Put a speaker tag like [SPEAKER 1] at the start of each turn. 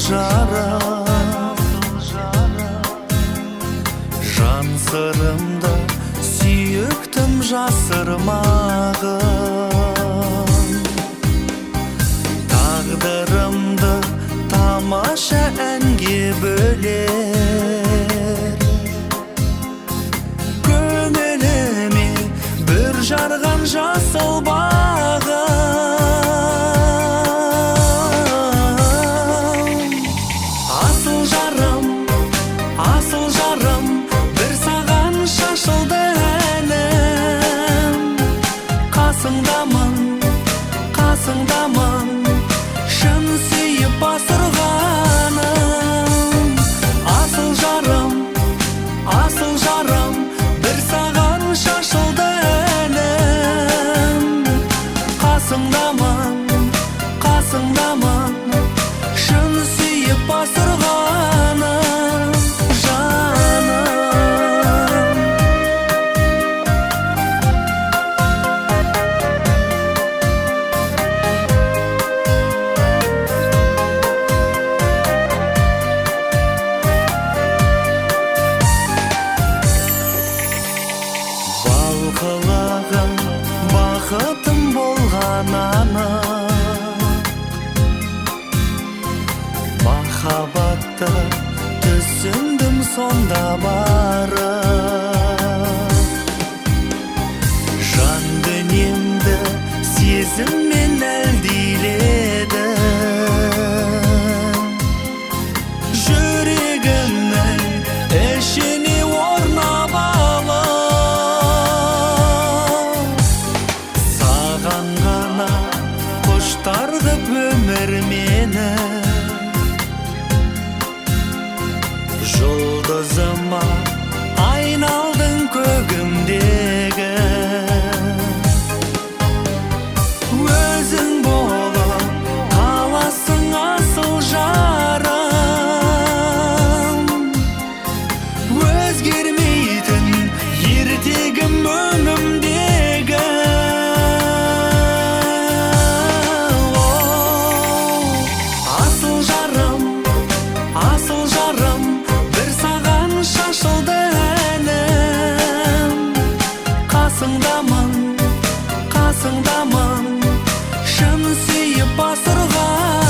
[SPEAKER 1] Жарым, жан сырымды, сүйіктім, жасырмағын. Тағдырымды тамаша әнге бөлер, көңіліме бүр жарған жасыл бағым. Асыл жарым, асыл жарым, бір саған шашылды әнім. Қасыңдамын, қасыңдамын, шын сүйіп бас ұрғаным. Асыл жарым, асыл жарым, бір саған шашылды әнім. Қасыңдамын, қасыңдамын, шын сүйіп бас ұрғаным, жаным. Бал қылығың бақытым болған анық, махаббатты түсіндім сонда барып. Жан дүниемді сезіммен әлдиледің, жүрегімнің ішіне орнап алып, саған ғана құштар ғып өмір мені, жұлдызыма айналдың көгімдегі. Өзің болып қаласың, асыл жарым, өзгермейтін ертегім өңімдегі. О, асыл жарым, асыл жарым, бір саған шашылды әнім. Қасыңдамын, қасыңдамын, шын сүйіп бас ұрғаным.